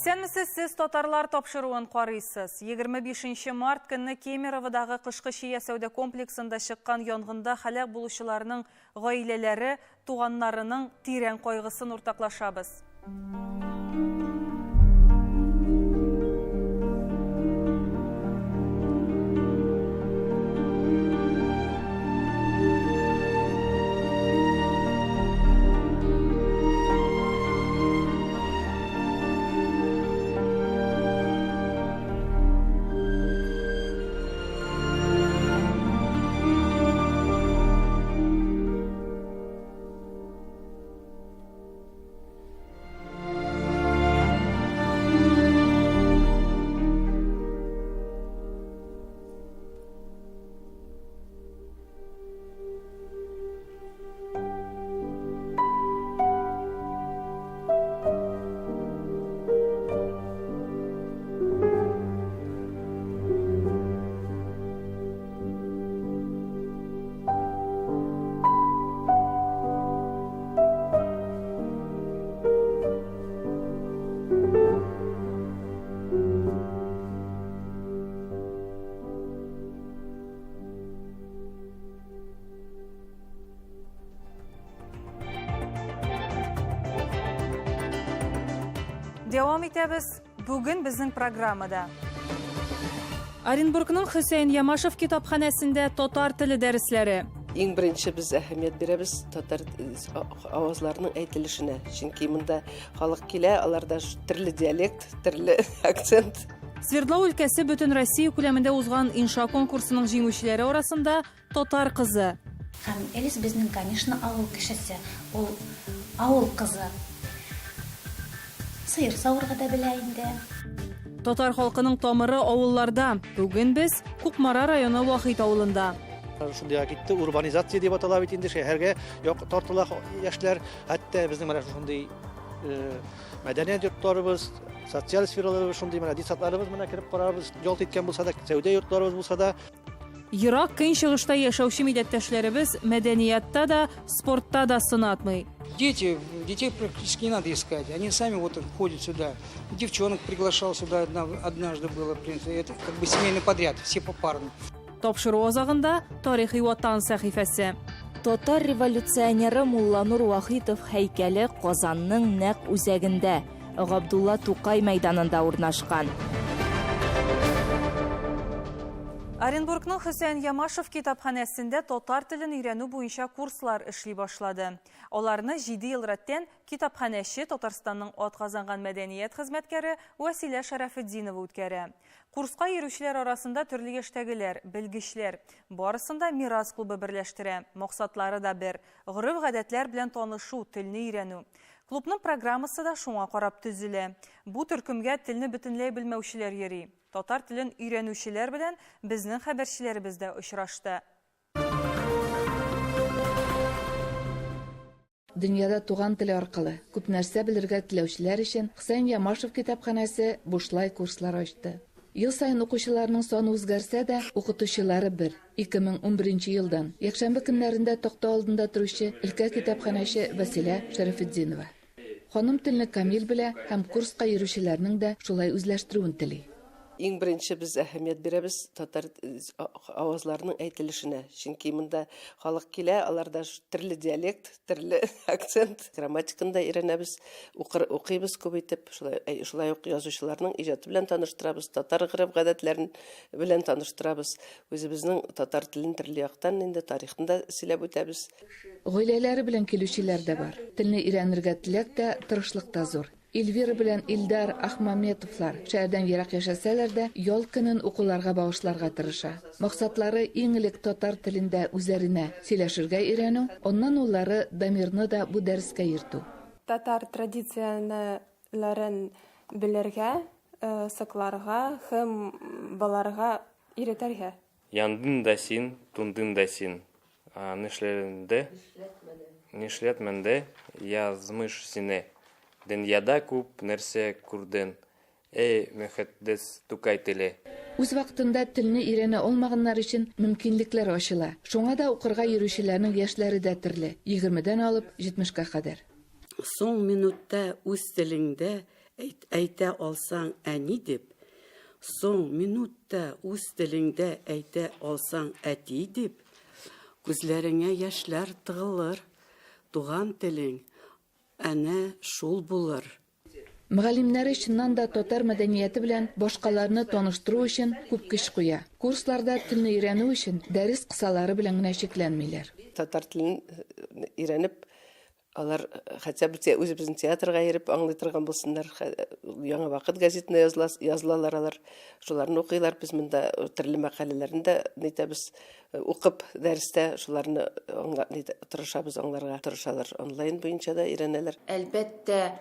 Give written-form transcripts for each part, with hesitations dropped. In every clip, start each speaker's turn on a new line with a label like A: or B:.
A: Исәнмесез, сез татарлар тапшыруын карыйсыз. 25 март көнне Кемероводагы кышкы чия сәүдә комплексында чыккан янгында һәлак булучыларның гаиләләре, туганнарының тирән кайгысын уртаклашабыз. Дәвам итәбез. Бүген безнең программада. Оренбургның Хөсәен Ямашев китапханәсендә татар теле дәресләре.
B: Иң беренче без әһәмият бирәбез татар авазларының әйтелешенә. Чөнки монда халык килә, аларда төрле диалект, төрле акцент.
A: Свердлау өлкәсе бөтен Россия күләмендә узган инша конкурсының җиңүчеләре арасында Татар кызы.
C: Һәм Элис безнең, конечно, авыл кешесе. Ул авыл кызы. Сыер савырга да белә инде.
A: Татар халкының тамыры авылларда. Бүген без Кукмара районы Вахит авылында.
D: Шундыйга китте, урбанизация дип атала бит инде, шәһәргә як тартыла яшьләр. Хәтта безнең менә шушындый э, мәдәният йортларыбыз, социаль сфераларыбыз шундый менә детсадларыбыз менә кереп карарбыз, ялт иткән булса да, сәүдә йортларыбыз булса да.
A: Ерак Көнчыгышта яшәүче милләттәшләребез мәдәниятта да, спортта да сынатмый.
E: Дети, детей практически не надо искать, они сами вот ходят сюда. Девчонок приглашал сюда одна, однажды было, в принципе, это как бы семейный подряд, все попарно.
A: Тапшыру азагында Тарихи Ватан сәхифәсе.
F: Татар революционеры Мулланур Вахитов һәйкәле Казанның нәкъ үзәгендә, Габдулла Тукай мәйданында урнашкан.
A: Оренбургның Хөсәен Ямашев китапханәсендә татар телен өйрәнү буенча курслар эшли башлады. Аларны җиде ел рәттән китапханәче, Татарстанның атказанган мәдәният хезмәткәре Вәсилә Шәрәфетдинова үткәрә. Курска йөрүчеләр арасында төрле яшьтәгеләр, белгечләр. Барысын да Мирас клубы берләштерә. Максатлары да бер, гореф-гадәтләр белән танышу, телне өйрәнү. Клубның программасы да шуңа карап төзелә. Бу төркемгә телне бөтенләй белмәүчеләр йөри. Татар телен өйрәнүчеләр белән безнең хәбәрчеләребез дә очрашты.
G: Дөньяда туган теле аркылы күп нәрсә белергә теләүчеләр өчен Хөсәен Ямашев китапханәсе бушлай курслар ачты. Ел саен укучыларның саны үзгәрсә дә, укытучылары бер. 2011 елдан якшәмбе көннәрендә такта алдында торучы өлкә китапханәче Вәсилә Шәрәфетдинова. Ханым телне камил белә һәм курска йөрүчеләрнең дә шулай үзләштерүен тели.
B: Иң беренче без әһәмият бирәбез татар авазларының әйтелешенә. Чөнки монда халык килә, аларда төрле диалект, төрле акцент. Грамматиканы да өйрәнәбез, укыр, укыйбыз күп итеп. Шулай, шулай ук язучыларның иҗаты белән таныштырабыз, татар гореф-гадәтләрен белән таныштырабыз. Үзебезнең татар телен төрле яктан инде тарихын да сөйләп үтәбез.
G: Гаиләләре белән килүчеләр дә бар. Телне өйрәнергә теләк тә, тырышлык та зур. Эльвира белән Илдар Ахмаметовлар, шәһәрдән ерак яшәсәләр дә, ял көнен укуларга багышларга тырыша. Максатлары, иң элек татар телендә үзләренә сөйләшергә өйрәнү, аннан уллары Дамирны да бу дәрескә йөртү.
H: Татар традицияләрен белергә, сакларга һәм балаларга өйрәтергә.
I: Яндың да син, туңдың да син. Нишләнде? Нишләтмәнде язмыш сине. Дөньяда күп нәрсә күрдең, эй, мөхәддәс Тукай теле.
G: Үз вакытында телне өйрәнә алмаганнар өчен мөмкинлекләр ачыла. Шуңа да укырга йөрүчеләрнең яшьләре дә төрле, егермедән алып җитмешкә кадәр.
J: Соң минутта үз телеңдә Әйтә алсаң әни дип, соң минутта үз телеңдә әйтә алсаң әти дип, күзләреңә яшьләр тыгылыр, туган телең әнә шул булыр.
G: Мөгаллимнәре чыннан да татар мәдәнияте белән башкаларны таныштыру өчен күп көч куя. Курсларда телне өйрәнү өчен дәрес кысалары белән генә чикләнмиләр.
B: Татар телен өйрәнеп, Алар хотя бы үзебезнең театрга йөреп аңлый торган булсыннар. Яңа вакыт газетына языла, язылалар алар. Шуларны укыйлар. Без монда төрле мәкаләләрне дә нитәбез, укып дәрестә шуларны аңла, тырышабыз аңларга. Тырышалар онлайн буенча да өйрәнәләр.
K: Әлбәттә,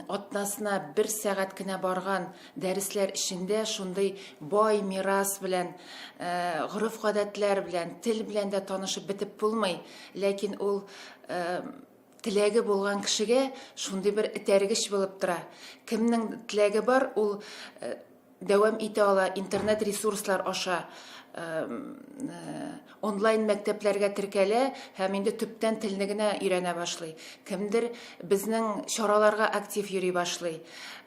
K: атнасына бер сәгать кенә барган дәресләр эчендә шундый бай мирас белән, гореф-гадәтләр белән, тел белән дә танышып бетеп булмый. Ләкин ул теләге булган кешегә шундый бер этәргеч булып тора. Кемнең теләге бар, ул дәвам итә ала интернет ресурслар аша онлайн мәктәпләргә теркәлә һәм инде төптән телне генә өйрәнә башлый. Кемдер безнең чараларга актив йөри башлый.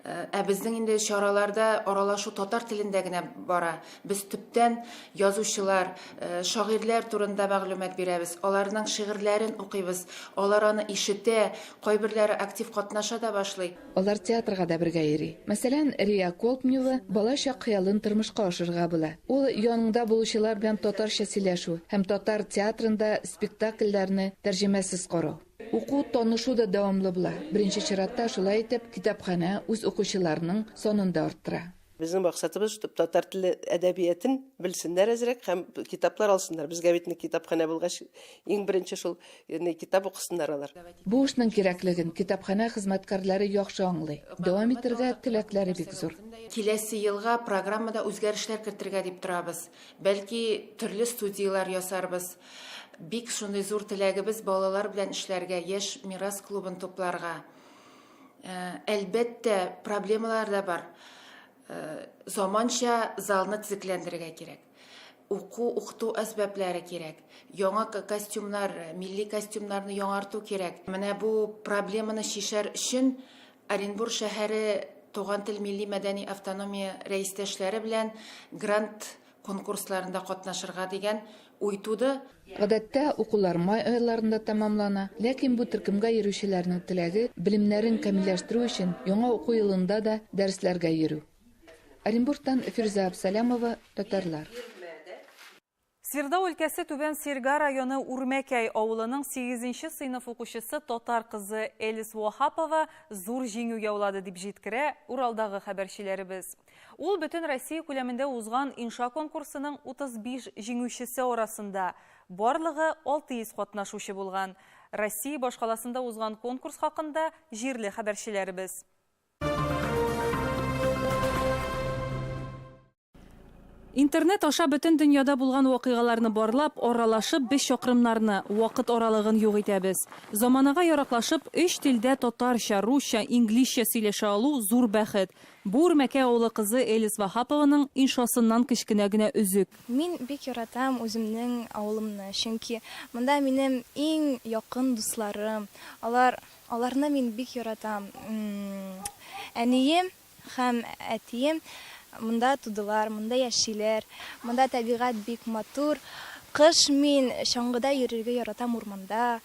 K: Ә безнең инде чараларда аралашу татар телендә генә бара. Без төптән язучылар, шагыйрьләр турында мәгълүмат бирәбез, аларның шигырьләрен укыйбыз, алар аны ишетә, кайберләре актив катнаша да башлый.
G: Алар театрга да бергә йөри. Мәсәлән, Рия Колпнева балачак хыялын тормышка ашырырга була. Ул яныңда булучылар белән татарча сөйләшү һәм татар театрында спектакльләрне тәрҗемәсез карау. Уку, танышу да дәвамлы була. Беренче чиратта, шулай итеп, китапханә үз укучыларының санын да арттыра.
B: Безнең максатыбыз, чтоб татар теле әдәбиятын белсеннәр әзрәк һәм китаплар алсыннар. Безгә бит инде китапханә булгач, иң беренче шул не китап укысыннар алар.
G: Бу эшнең кирәклеген китапханә хезмәткәрләре яхшы аңлый. Дәвам итәргә теләкләре бик зур.
K: Киләсе елга программада үзгәрешләр кертергә дип торабыз. Бәлки, төрле студияләр ясарбыз. Бик шундый зур теләгебез, балалар белән эшләргә, яшь мирас клубын тупларга. Әлбәттә, проблемалар да бар. Заманча залны төзекләндерергә кирәк. Уку, укыту әсбаплары кирәк. Яңа костюмнар, милли костюмнарны яңарту кирәк. Менә бу проблеманы чишәр өчен Оренбур шәһәре Туган тел милли мәдәни автономия рәистәшләре белән грант конкурсларында катнашырга дигән уй туды.
G: Гадәттә, укулар май айларында тәмамлана, ләкин бу төркемгә йөрүчеләрнең теләге, белемнәрен камилләштерү өчен яңа уку елында да дәресләргә йөрү. Оренбургтан Фирүзә Абсалямова, Татарлар.
A: Свердлау өлкәсе Түбән Серга районы Үрмәкәй авылының сигезенче сыйныф укучысы татар кызы Элис Ваһапова зур җиңү яулады, дип җиткерә Уралдагы хәбәрчеләребез. Ул бөтен Россия күләмендә узган инша конкурсының 35 җиңүчесе арасында. Барлыгы 600 катнашучы булган. Россия башкаласында узган конкурс хакында җирле хәбәрчеләребез. Интернет аша бөтен дөньяда булган вакыйгаларны барлап, аралашып, без чакрымнарны, вакыт аралыгын юк итәбез. Заманага яраклашып, өч телдә татарча, русча, инглизчә сөйләшә алу, зур бәхет. Бу Үрмәкәй авылы кызы Элис Ваһапованың иншасыннан кечкенә генә өзек.
H: Мин бик яратам үземнең авылымны, чөнки монда минем иң якын дусларым, алар, аларны мин бик яратам. Әнием Һәм әтием монда тудылар, монда яшиләр. Монда табигать бик матур. Кыш мин чаңгыда йөрергә яратам урманда,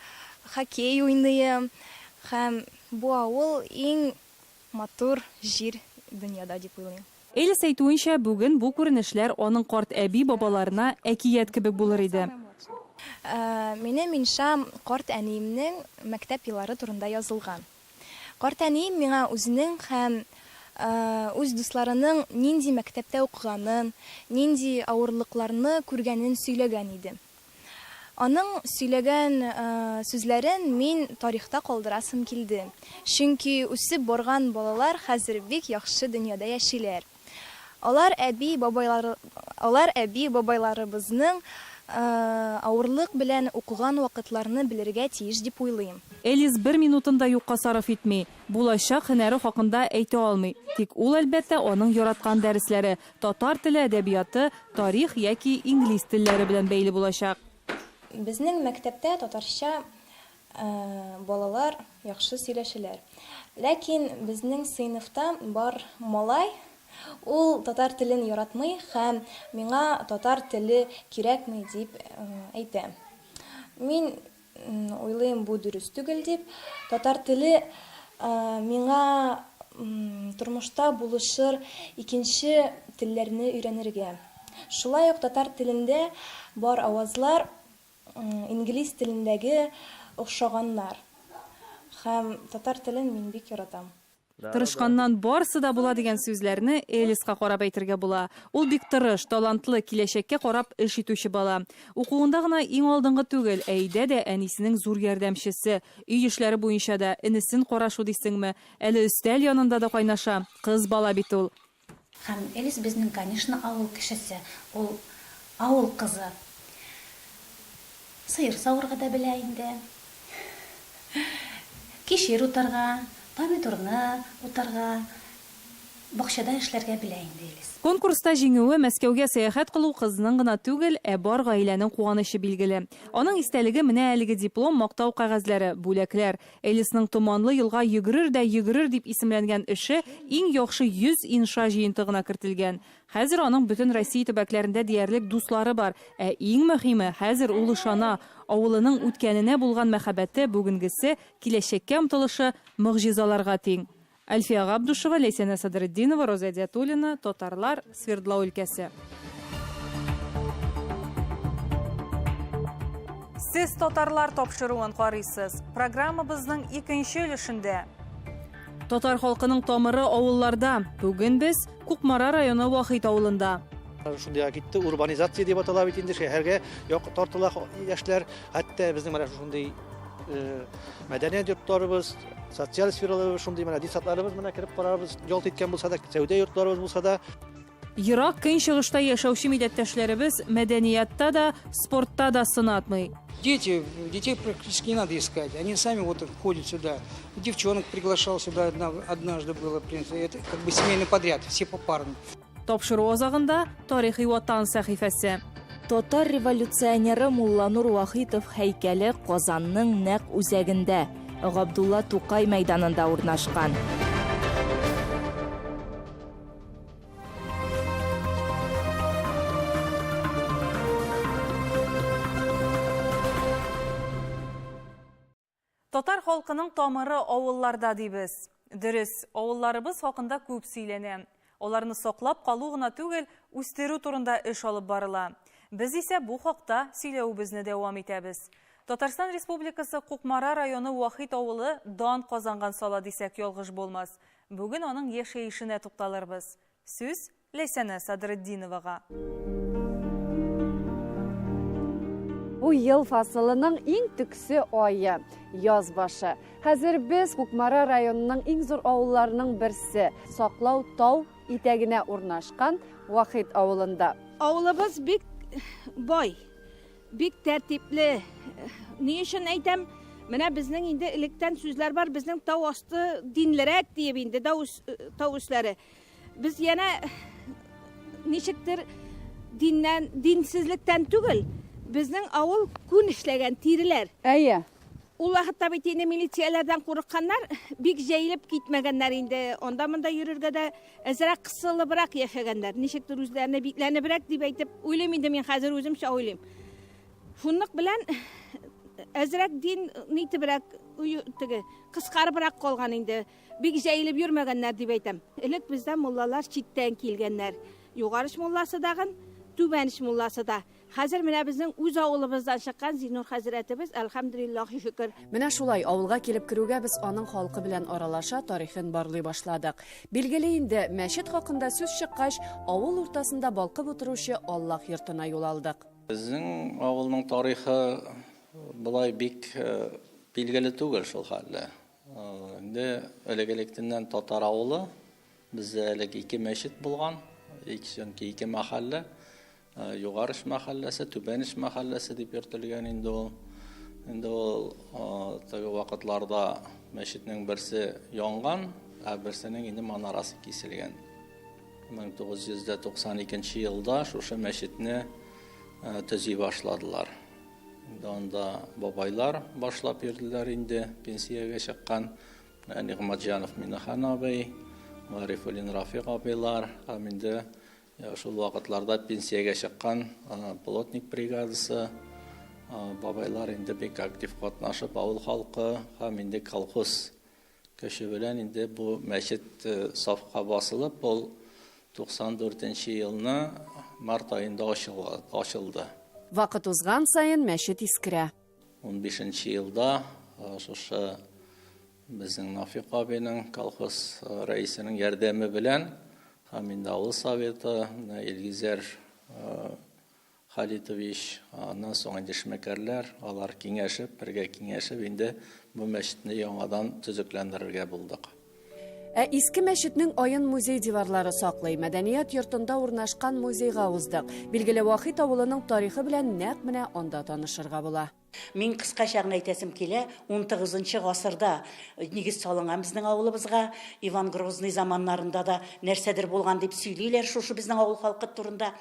H: хоккей уйныйм. Һәм бу авыл иң матур җир дөньяда дип уйлыйм.
A: Элис әйтүенчә, бүген бу күренешләр аның карт әби-бабаларына әкият кебек булыр иде.
H: Минем иншам карт әниемнең мәктәп еллары турында язылган. Картәнием миңа үзенең һәм үз дусларының нинди мәктәптә укыганын, нинди авырлыкларны күргәнен сөйләгән иде. Аның сөйләгән сүзләрен мин тарихта калдырасым килде. Чөнки үсеп барган балалар хәзер бик яхшы дөньяда яшиләр. Алар әби, бабайлары, алар әби, бабайларыбызның авырлык белән укыган вакытларны белергә тиеш дип уйлыйм.
A: Элис бер минутын да юкка сарыф итми. Булачак һөнәре хакында әйтә алмый. Тик ул, әлбәттә, аның яраткан дәресләре, татар теле, әдәбияты, тарих яки инглиз телләре белән бәйле булачак.
H: Безнең мәктәптә татарча. Балалар яхшы сөйләшәләр. Ләкин безнең сыйныфта бар малай, ул татар телен яратмый һәм миңа татар теле кирәкми дип әйтә. Мин уйлыйм, бу дөрес түгел дип. Татар теле миңа тормышта булышыр икенче телләрне өйрәнергә. Шулай ук татар телендә бар авазлар инглиз телендәге охшаганнар. Һәм татар телен мин бик яратам.
A: Тырышканнан барсы да була дигән сүзләрне Элиска карап әйтергә була. Ул бик тырыш, талантлы, киләчәккә карап эш итүче бала. Укуында гына иң алдынгы түгел, ә өйдә дә әнисенең зур ярдәмчесе. Өй эшләре буенча да, энесен карашу дисеңме, әле өстәл янында да кайнаша. Кыз бала бит ул.
C: Һәм Элис безнең, конечно, авыл кешесе. Ул авыл кызы. Сыер савырга да белә инде. Кишер утарга, помидорны утарга, бакчада эшләргә белә инде Элис.
A: Конкурста җиңүе, Мәскәүгә сәяхәт кылу кызның гына түгел, ә бар гаиләнең куанычы билгеле. Аның истәлеге менә әлеге диплом, мактау кәгазьләре, бүләкләр. Элисның Томанлы елга йөгерер дә йөгерер дип исемләнгән эше иң яхшы 100 инша җыентыгына кертелгән. Хәзер аның бөтен Россия төбәкләрендә диярлек дуслары бар. Ә иң мөһиме, хәзер ул ышана, авылының үткәненә булган мәхәббәте, бүгенгесе, киләчәккә омтылышы могҗизаларга тиң. Әлфия Габдушева, Ләйсәнә Садретдинова, Роза Әдиатуллина, Татарлар, Свердлау өлкәсе. Сез татарлар тапшыруын карыйсыз. Программабызның икенче өлешендә. Татар халкының тамыры авылларда. Бүген без Кукмара районы Вахит авылында.
D: Шундыйга китте, урбанизация дип атала бит инде, шәһәргә як тартыла яшьләр. Хәтта безнең менә шушындый э, мәдәният йортларыбыз, социаль сфераларыбыз шундый менә детсадларыбыз менә кереп карарбыз, ялт иткән булса да, сәүдә йортларыбыз булса да.
A: Ерак Көнчыгышта яшәүче милләттәшләребез мәдәниятта да, спортта да сынатмый.
E: Дети, детей практически не надо искать, они сами вот ходят сюда. Девчонок приглашал сюда однажды было, в принципе, это как бы семейный подряд, все попарно.
A: Тапшыру азагында Тарихи Ватан сәхифәсе.
F: Татар революционеры Мулланур Вахитов һәйкәле Казанның нәкъ үзәгендә, Габдулла Тукай мәйданында урнашкан.
A: Татар халкының тамыры авылларда дибез. Дөрес, авылларыбыз хакында күп сөйләнә. Аларны саклап калу гына түгел, үстерү турында эш алып барыла. Без исә бу хакта сөйләвебезне дәвам итәбез. Татарстан Республикасы Кукмара районы Вахит авылы дан казанган сала дисәк ялгыш булмас. Бүген аның яшәешенә тукталырбыз. Сүз Ләйсәнә Садретдиновага.
L: Бу ел фасылының иң төксе ае, яз башы. Хәзер без Кукмара районының иң зур авылларының берсе, Саклау тау итәгенә урнашкан Вахит авылында.
M: Авылыбыз бик бай, бик тәртипле. Ни өчен әйтәм, менә безнең инде электән сүзләр бар, безнең тау асты динлерәк диеп инде, тау өсләре. Без янә ничектер диннән, динсезлектән түгел, безнең авыл күн эшләгән тиреләр.
L: Әйе.
M: Ул вакытта бит инде милицияләрдән курыкканнар, бик җәелеп китмәгәннәр инде. Анда-монда йөрергә дә әзрәк кысылыбрак яшәгәннәр. Ничектер үзләренә бикләнебрәк дип әйтеп уйлыйм инде мин хәзер үземчә уйлыйм. Шунлык белән әзрәк дин нитебрәк теге кыскарыбрак калган инде. Бик җәелеп йөрмәгәннәр дип әйтәм. Элек бездә муллалар читтән килгәннәр. Югарыч мулласы дагын, Түбәнич мулласы да. Хәзер менә безнең үз авылыбыздан чыккан Зиннур хәзрәтебез, әлхәмдүлиллаһи шөкер.
L: Менә шулай, авылга килеп керүгә без аның халкы белән аралаша, тарихын барлый башладык. Билгеле инде, мәчет хакында сүз чыккач, авыл уртасында балкып утыручы Аллаһ йортына юл алдык.
N: Безнең авылның тарихы болай бик билгеле түгел шул хәтле. Инде элек-электеннән татар авылы. Бездә элек ике мәчет булган, чөнки ике мәхәллә. Югарыш мәхәлләсе, Түбәнеш мәхәлләсе дип йөртелгән инде ул. Инде ул теге вакытларда мәчетнең берсе янган, ә берсенең инде манарасы киселгән. 1992 елда шушы мәчетне төзи башладылар. Инде анда бабайлар башлап йөрделәр инде, пенсиягә чыккан. Менә Нигъмәтҗанов Минехан абый, Гарифуллин Рафик абыйлар һәм инде шул вакытларда пенсиягә чыккан плотник бригадасы бабайлар инде бик актив катнашып, авыл халкы һәм инде колхоз көче белән инде бу мәчет сафка басылып, ул 94 нче елны март аенда ачылды.
L: Вакыт узган саен мәчет искерә.
N: Унбишенче елда шушы безнең Нафик абыйның, колхоз рәисенең ярдәме белән һәм инде авыл советы, менә Илгизәр Халитович, аннан соң инде эшмәкәрләр, алар киңәшеп, бергә киңәшеп инде бу мәчетне яңадан төзекләндерергә булдык.
L: Ә иске мәчетнең аен музей диварлары саклый. Мәдәният йортында урнашкан музейга уздык. Билгеле, Вахит авылының тарихы белән нәкъ менә анда танышырга була.
O: Мин кыскача гына әйтәсем килә, унтыгызынчы гасырда нигез салынган безнең авылыбызга. Иван Грозный заманнарында да нәрсәдер булган дип сөйлиләр шушы безнең авыл халкы турында.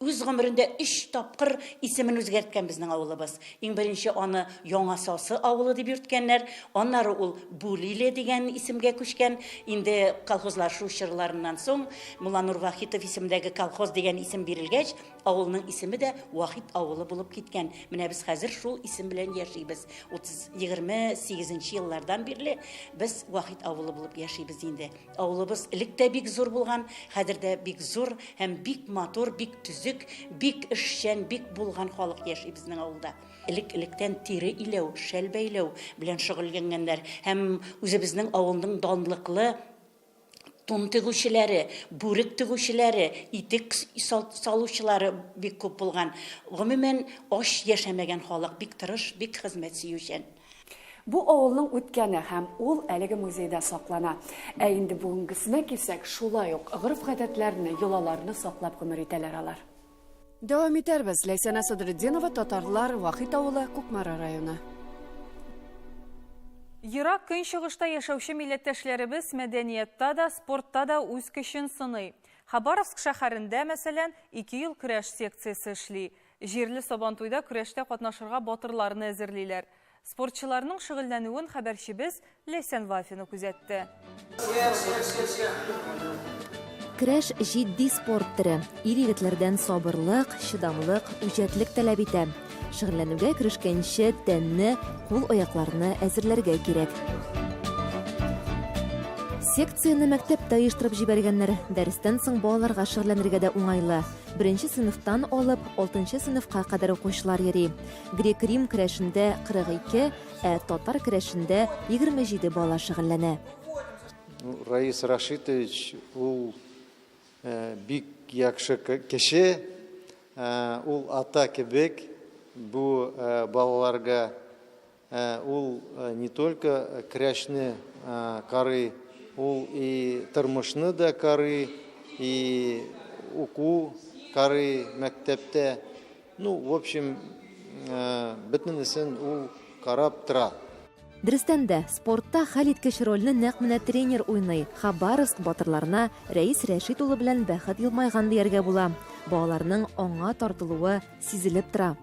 O: Үз гомерендә өч тапкыр исемен үзгәрткән безнең авылыбыз. Иң беренче аны Яңа Сасы авылы дип йөрткәннәр, аннары ул Бүлиле дигән исемгә күчкән. Инде колхозлашу чорларыннан соң Мулланур Вахитов исемендәге колхоз дигән исем бирелгәч, авылның исеме дә Вахит авылы булып киткән. Менә без хәзер шул исем белән яшибез. Утыз, 28 нче еллардан бирле без Вахит авылы булып яшибез инде. Авылыбыз элек тә бик зур булган, хәзер дә бик зур һәм бик матур, бик төзек, бик эшчән, бик булган халык яши безнең авылда. Элек-электән тире иләү, шәл бәйләү белән шөгыльләнгәннәр һәм үзебезнең авылның данлыклы тун тегүчеләре, бүрек тегүчеләре, итек салучылары бик күп булган. Гомумән, ач яшәмәгән халык, бик тырыш, бик хезмәт сөючән.
L: Бу авылның үткәне һәм ул әлеге музейда саклана. Ә инде бүгенгесенә килсәк, шулай ук гореф-гадәтләрне, йолаларны саклап гомер итәләр алар. Дәвам итәрбез. Ләйсәнә Садретдинова, Татарлар, Вахит авылы, Кукмара районы.
A: Ерак Көнчыгышта яшәүче милләттәшләребез мәдәниятта да, спортта да үз көчен сыный. Хабаровск шәһәрендә, мәсәлән, ике ел көрәш секциясе эшли. Җирле Сабантуйда көрәштә катнашырга батырларны әзерлиләр. Спортчыларның шөгыльләнүен хәбәрчебез Ләйсән Вафина күзәтте.
F: Көрәш җитди спорт төре. Ир-егетләрдән сабырлык, чыдамлык, үҗәтлек таләп итә. Шөгыльләнүгә керешкәнче тәнне, кул-аякларны әзерләргә кирәк. Секцияне мәктәптә оештырып җибәргәннәр. Дәрестән соң балаларга шөгыльләнергә дә уңайлы. Беренче сыйныфтан алып, алтынчы сыйныфка кадәр укучылар йөри. Грек-рим көрәшендә 42, ә татар көрәшендә 27 бала шөгыльләнә.
P: Раис Рашитович ул бик яхшы кеше, ул ата кебек бу балаларга. Ул не только көрәшне карый, ул и тормышны да карый, и уку карый мәктәптә. Ну, в общем, бөтенесен ул карап тора.
F: Дөрестән дә, спортта хәлиткеч рольне нәкъ менә тренер уйный. Хабаровск батырларына Рәис Рәшит улы белән бәхет елмайган дияргә була. Балаларның аңа тартылуы сизелеп тора.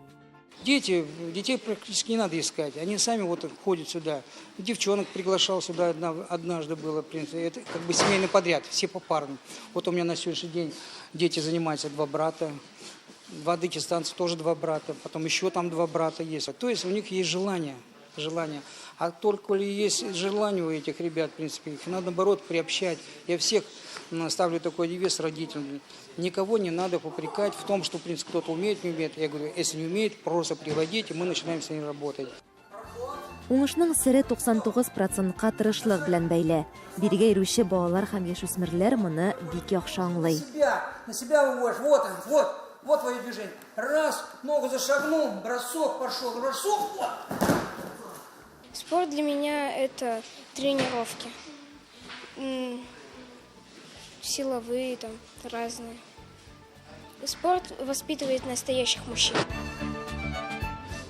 E: Дети, детей практически не надо искать, они сами вот ходят сюда. Девчонок приглашал сюда однажды было, в принципе, это как бы семейный подряд, все попарно. Вот у меня на сегодняшний день дети занимаются, два брата, два дагестанца тоже два брата, потом еще там два брата есть. То есть у них есть желание, желание. А только ли есть желание у этих ребят, в принципе, их надо, наоборот, приобщать. Я всех ставлю такой девиз родителям. Никого не надо попрекать в том, что, в принципе, кто-то умеет, не умеет. Я говорю, если не умеет, просто приводите, мы начинаем с ними работать.
F: Уңышның сере 99 процентка тырышлык белән бәйле. Бирегә йөрүче балалар һәм яшүсмерләр моны бик яхшы аңлый.
E: Себя, на себя выводишь. Вот он, вот, вот твое движение. Раз, ногу зашагнул, бросок пошел, бросок, вот.
H: Спорт для меня это тренировки. Силовые там разные. Спорт воспитывает настоящих мужчин.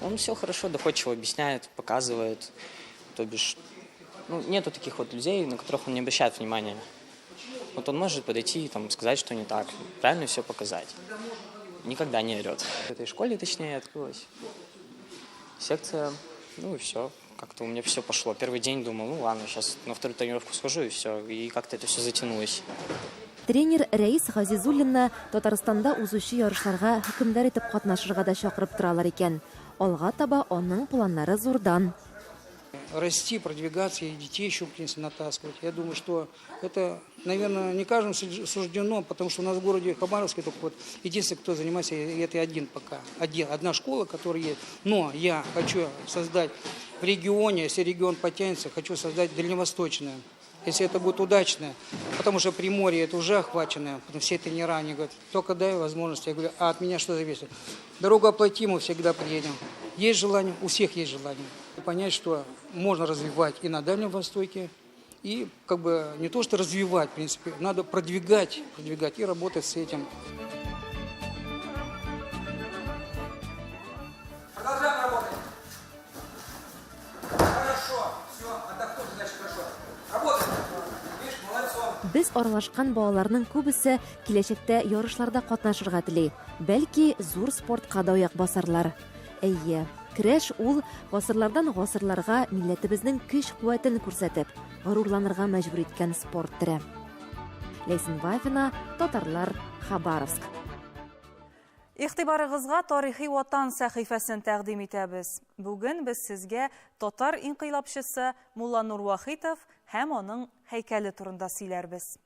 Q: Он все хорошо, доходчиво объясняет, показывает. То бишь, ну, нету таких вот людей, на которых он не обращает внимания. Вот он может подойти и там, сказать, что не так, правильно все показать. Никогда не орет. В этой школе, точнее, открылась. Секция, ну и все. Как-то у меня все пошло. Первый день думал, ну ладно, сейчас на вторую тренировку схожу и все. И как-то это все затянулось.
F: Тренер Рәис Газизуллинны Татарстанда узучы ярышларга хөкемдар итеп катнашырга да чакырып торалар икән. Алга таба аның планнары зурдан.
E: Расти, продвигаться и детей еще, в принципе, натаскивать. Я думаю, что это, наверное, не каждому суждено, потому что у нас в городе Хабаровске только вот единственный, кто занимается, и это один пока. Один, одна школа, которая есть. Но я хочу создать в регионе, если регион потянется, хочу создать дальневосточное. Если это будет удачно, потому что Приморье это уже охваченное, потом все тренера, они говорят, только дай возможность. Я говорю, а от меня что зависит? Дорогу оплатим, мы всегда приедем. Есть желание, у всех есть желание. Понять, что можно развивать и на Дальнем Востоке, и как бы не то, что развивать, в принципе, надо продвигать, продвигать и работать с этим.
R: Продолжаем работать. Хорошо, все, отдохнули, значит, хорошо. Работаем. Видишь, молодцом.
F: Без аралашкан балаларның күбесе киләчәктә ярышларда катнашырга тели. Бәлки, зур спортка да аяк басарлар. Әйе, көрәш ул гасырлардан гасырларга милләтебезнең көч-куәтен күрсәтеп, горурланырга мәҗбүр иткән спорт төре. Ләйсән Вафина, Татарлар, Хабаровск.
A: Игътибарыгызга Тарихи Ватан сәхифәсен тәкъдим итәбез. Бүген без сезгә татар инкыйлабчысы Мулланур Вахитов һәм аның һәйкәле турында сөйләрбез.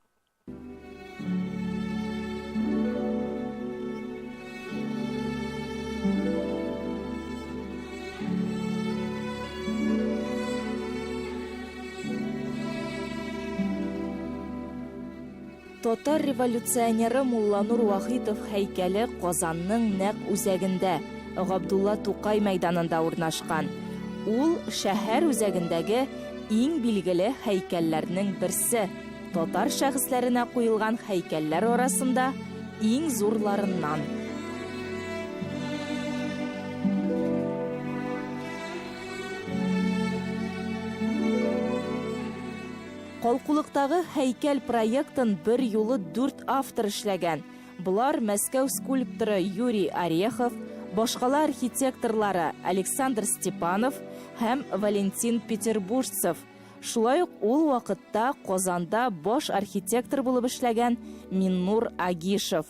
S: Татар революционеры Мулланур Вахитов һәйкәле Казанның нәкъ үзәгендә, Габдулла Тукай мәйданында урнашкан. Ул шәһәр үзәгендәге иң билгеле һәйкәлләрнең берсе. Татар шәхесләренә куелган һәйкәлләр арасында иң зурларыннан. Калкулыктагы һәйкәл проектын бер юлы дүрт автор эшләгән. Болар Мәскәү скульпторы Юрий Орехов, башкала архитекторлары Александр Степанов һәм Валентин Петербуржцев. Шулай ук ул вакытта Казанда баш архитектор булып эшләгән Миннур Агишев.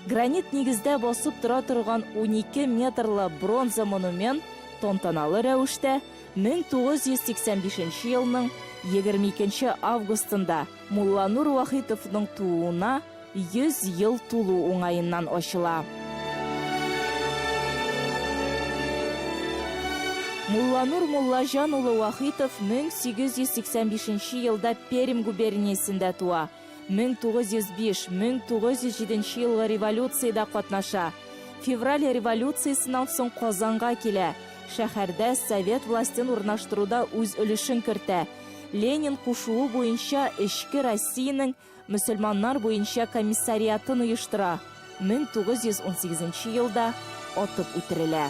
S: Гранит нигездә басып тора торган 12 метрлы бронза монумент тантаналы рәвештә 1985 елның 22 августында Мулланур Вахитовның тууына 100 ел тулу уңаеннан ачыла. Мулланур Муллаҗан улы Вахитов 1885 елда Пермь губерниясендә туа. 1905-1907 елгы революциядә катнаша. Февраль революциясеннән соң Казанга килә. Шәһәрдә совет властен урнаштыруда үз өлешен кертә. Ленин кушуы буенча Эчке Россиянең мөселманнар буенча комиссариатын оештыра. 1918 елда атып үтерелә.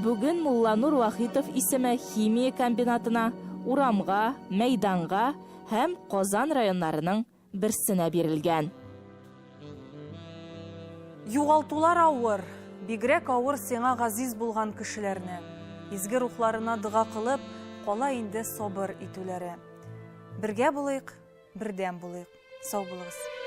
S: Бүген Мулланур Вахитов исеме химия комбинатына, урамга, мәйданга һәм Казан районнарының берсенә бирелгән.
A: Югалтулар авыр, бигрәк авыр сиңа газиз булган кешеләрне. Изге рухларына дога кылып, кала инде сабыр итүләре. Бергә булыйк, бердәм булыйк. Сау булыгыз.